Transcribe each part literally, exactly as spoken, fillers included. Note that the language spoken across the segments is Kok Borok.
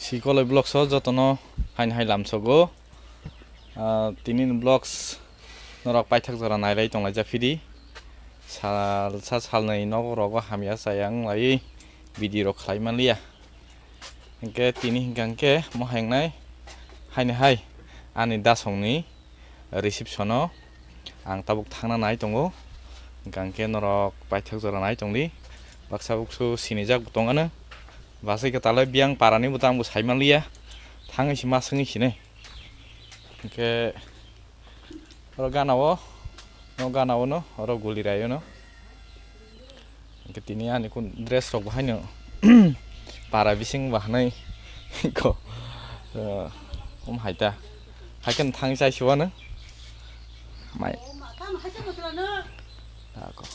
Sikoloi vlogs o jotono haini hai lamsogo. Ah, tini ni vlogs norok paithak jora nailai tonglaijak phidi. Salsa salnwi nogo rogo hamya chaya wnglaiwi video rok khlai manliya. Hinkhe tini hinkha hinkhe mo haingnai haini hai ani dasongni reception o ang tabuk thangna nai tongo. Hinkha hinkhe norok paithak jora nai tongdi. Baksa buksu sinijak bo tongano. Basai khe talai biyang parani bo tamo sai manliya. Thangwi se ma swngwi sinai. Hinkhe oro gana o, no gana o no, oro guli rai o no. Hinkhe tini ani kun dress rok bo haino para bising bo hanai ko, eh, um hai ta. Hai khe thang chai se uanw. Mai. Ako.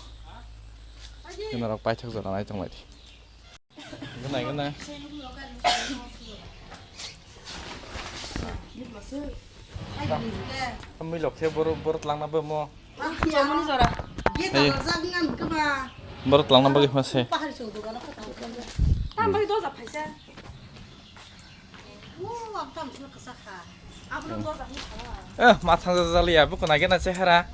Khe norok paithak jora nai tonglaidi. Gwnai, gwnai. Mui lok khe boro, boro twlangna bo mo. Chamani jora. Hey. Boro twlangna bagwi ma se. Tam bai doja phaisa. Eh, ma thang jaliya, buku nai gana chehara.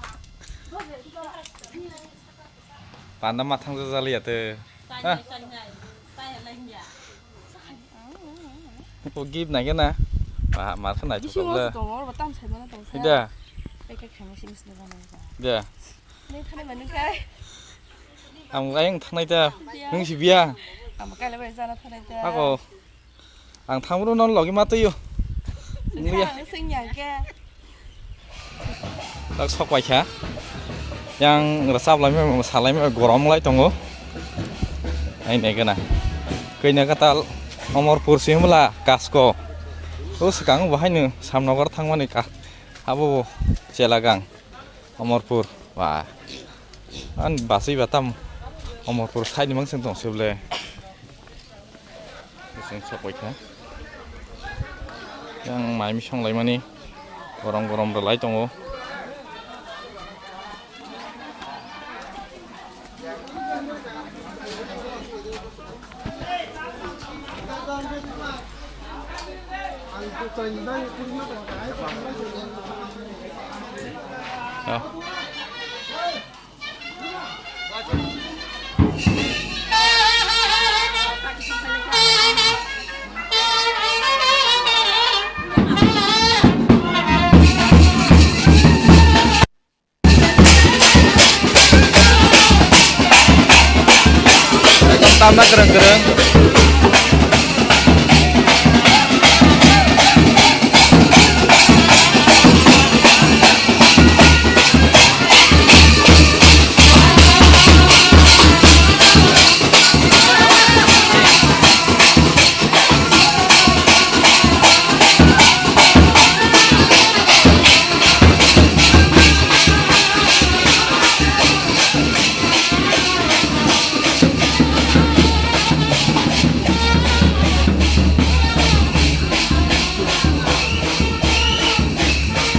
Panda ma thang jaliya te. Ah. Ko gift nai gana. Ma, ma thang nai. Bisi chukle. Mo tongo, oro tam sai mana tong sa. Ida. Packet khaima sini sini bana. Da. Nai thani manu kai. Ang ayang thanai ta. Dia. Nung si biya. Ang kai le bai jana thanai ta. Ako. Ang thangmano no logi ma twiyo. Wngya. Ang swngya khe. Tak sok pai kha. Yang rwchap lai ma, salai ma, gorom lai tongo. Ai ne gana. Koi na katal Omorpur simla kasko. O swkang bo haino Samnagar thangmani ka. Abo bo Chelagang. Omorpur, ba. An basui ba tam Omorpur side ni manseng tong se bole. Bising sok bai kha. Yang mai misong lai mani. Gorom gorom rwlai tongo. Tamna kwrwng kwrwng.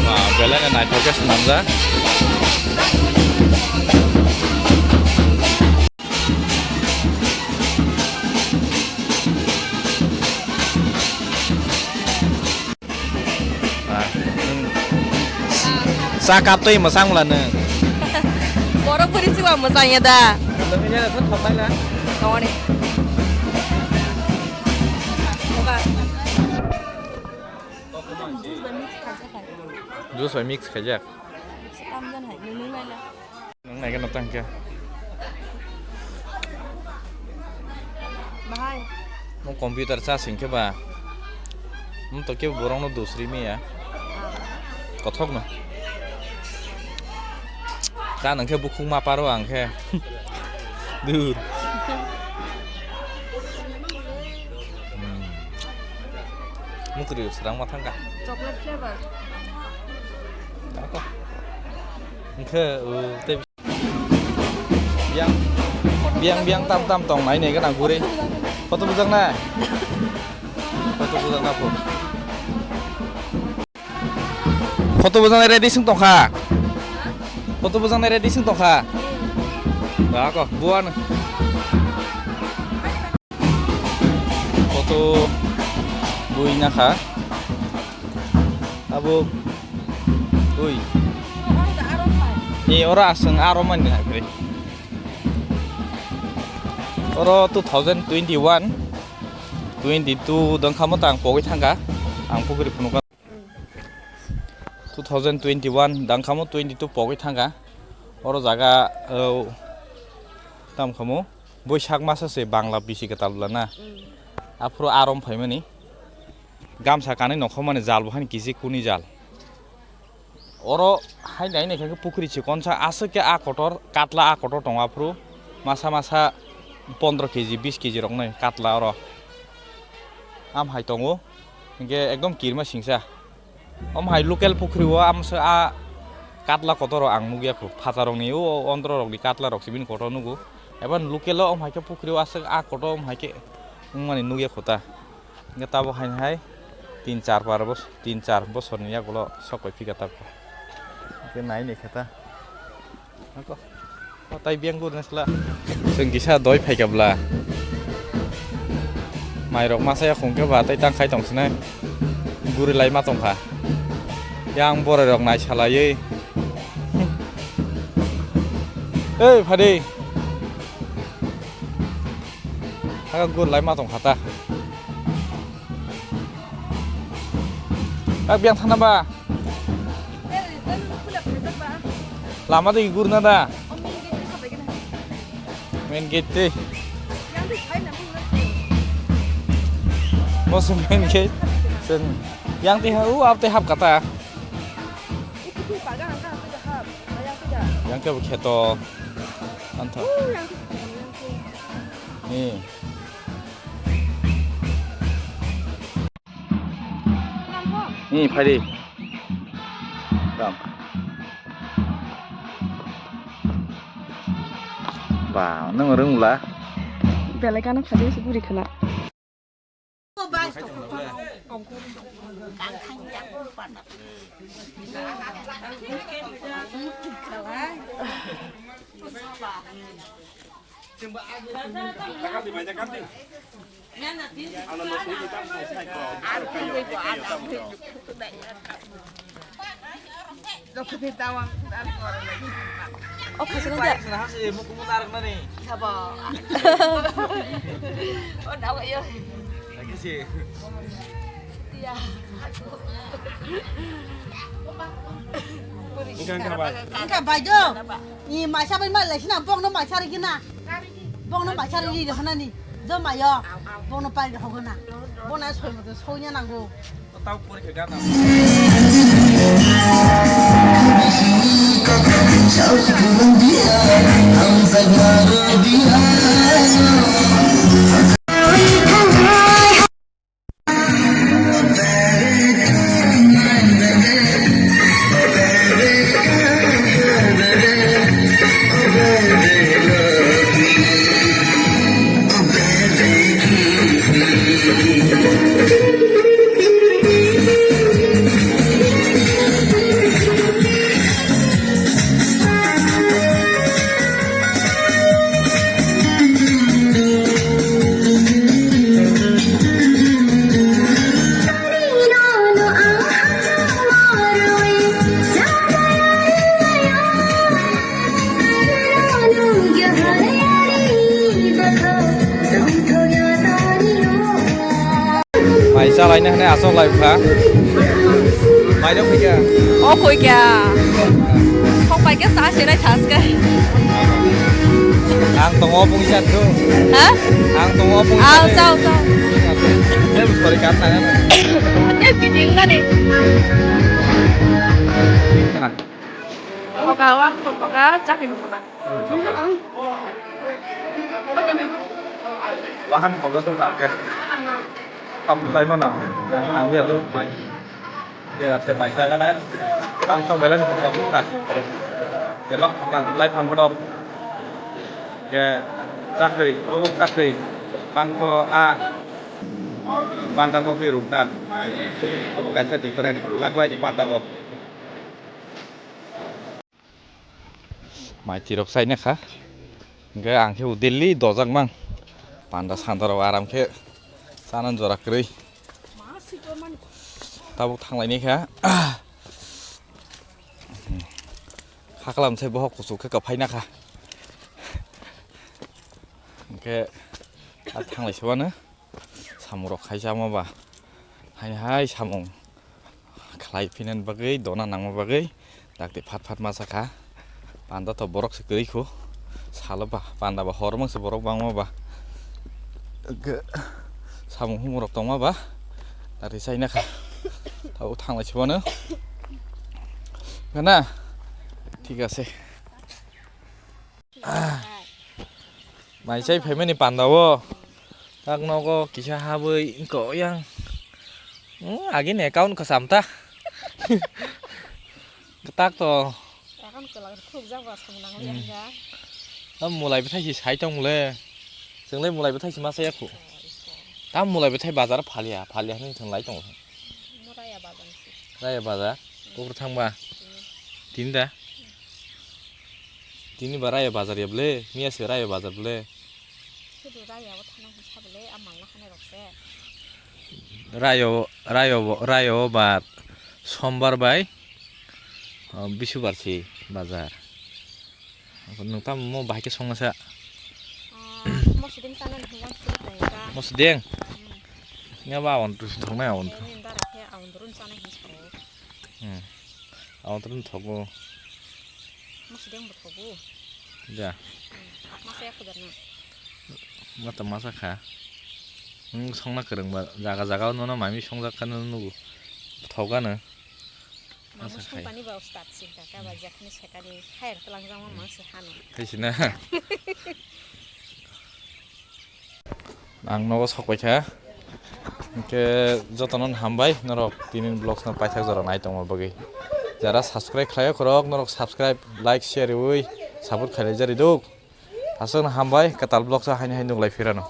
Wow, belai no naithok khe swnamjak. Ah, hmm. Sa kap twi mwchang mla nwng. Borok bwrwi se ba mwchang ya da. Tongoni. Juice bai mix khaijak. Tamjan hai, nini maila. Nang nai gana tang khe. Bahai. Mo computer charge hing khe ba. Mo to khe borok no dusri mi ya. Kothok no. Ta nang khe bukhuk ma paro ang khe. Dur. Hmm. Mukri srang ma thang kha. Chocolate flavor. Ako. Hing khe, uh, te Biang, biang, biang tam tam tong nai ne gana guri. Photo bujak na. Photo bujak na pho. Photo bujak na ready sing tong kha. Photo bujak na ready sing tong kha. Ba ko buan. Photo Nangkha. Abo. Ui. Ni oro aswng aro mani hai kre. Oro two thousand twenty-one, twenty-two dongkhamo tang pogwi thangkha. Ang pukri phunukha. Two thousand twenty-one dangkhamo twenty-two pogwi thangkha. Oro jaga, o, tamkhamo. Boisak masa se Bangla bisi kwtal bwla na. Mm. Aphuru arom phaimani. Gamsa kanwi nokhormani jal bo haini kisi kuni jal. Oro haini haini khe pukri chikonsa aswk khe a kotor, katla a kotor tongo aphuru. Masa masa pondro K G, bis K G roknai katla oro. Am hai tongo. Hinkhe ekdom kirima singsa. Omo hai local pukhri o amsa a katla kotor rok ang nukya khu. Phatar rokni o ondro rokni katla rok sibini kotor nugo. Eba local o omo hai khe pukhri o aswk a kotor omo hai khe wngmani nukya khu ta. Hinkhe tabuk haini hai tin char bar bos-, tin char bosorni yagulo sok pai phika tabuk. Hinkhe nai ni khe ta. Ako. O tai biyang gurna sla. Chwng kisa doi phaikha bla. Mairok masa ya khungkhe ba tai tang khai tong sinai. Guri lai ma tongkha. Yang boroi rok nai salaiwi. Ei phadi. Haga gur lai ma tongkha ta. Kak biyang thana ba. Lama de gurna da. Main gate te. Bosu main gate. Sen. Yang te ha u ap te hap kata. Yang ke kheto. Antha. Ni. Ni phai di. Ram. Ba, nang rung la. Belai kano phadi se buri khana. O khaisano de. Sabo. O dawa yo. Iya. Engka, engka, bai. Engka, bai, jo. Ni maisa bai ma lesina, bongno maisa rigi na. Bongno maisa rigi de hana ni. Jo mayo. Bongno pai de hogona. Bona soi mo soi nya nango. Tau porikha gana. Mai chalaina hwnwi achuk lai wngkha. Mai rok khaikha. O koi kya? Sok pai khe sa se rai thas khe. Ang tongo bung isa thu. Ha? Ang tongo bung isa. Aw, chao, chao. Sorry, kan na. Eh, biting na ni. Poka wa, poka, chakri poka. Bahan poka to tak. Kamu tai mana? Ang dia tu mai. Dia te mai sana kan. Ang song bela ni poka buka. Dia lok kan lai pang kodok. Ya, chakri, oh, chakri. Pang ko a. Pang ko pi ruktan. Kaisa different. Lak lai pata ko. Mai tirok saina kha. Hingke ang khe o daily dojak mang. Panda sanda rok aram khe chana jora kwrwi. Tabuk thanglaini kha. Haklam sai bohok kuchuk khe kwphai nakha. Hwnkhe a thanglai se uanw. Samung rok khai chama ba. Hai hai samung khlai phinani bagwi, dona nangma bagwi. Dakti phat phat ma sakha. Panda to borok se kwrwi khu. Salo ba, panda ba hor mangse borok bangma ba. Ge-, samung humung rok tongma ba. Dakti chaina kha. Tabuk thanglai se uanw. Gana? Thik ase. Mai chai phaimani panda o. Tak nogo kisa habwi ko yang. Hmm, agini account kwcham ta. Tak to. Account kwlak khuk jak ba samung nang Hmm. liya. Tam mulai bwthai si sai tong le. Chwng le mulai bwthai si ma saya khu. Tam mulai bwthai bazar phalia, phalia hinwi thwng lai tongo. Mo raya bazar si. Raya bazar? Buphuru thangba? Tini. Tini da? Tini ba raya bazar ya ble? Miya se raya bazar ble? Sudu raya o thana hwnsa ble, a mangna hanai rok se. Rayo, rayo, rayo bar sombar bai, ah, bisubar si bazar. Nwng tamo mo bahai khe songna sa? Ah, mosideng chana ni hwnjang sini hwnka. Mosideng? Hmm. Nya ba awon tu thongnai awon tu. Ni dara khe awon durun chana hin sao. Hmm. Awon tu thogo. Mosideng bo thogo. Ja. Hmm. Masa ya khudarna. Mata masa kha. Nwng songna kwrwng ba jaga jaga o nono mami songjak kha nono nugo. Thogano. Masa khai. Songpani ba ustad si kaka ba jekhni sekani hire tlangjama mangsi hano. Khaisina. Ang nogo sokpai kha. Hwnkhe jotono hambai norok tini vlogs no paithak jora nai tongma bagwi. Jara subscribe khlai khorok norok subscribe, like, share riwi support khlai jari duk. Aswkno hambai kwtal vlogs o haini hai nuklai phirano.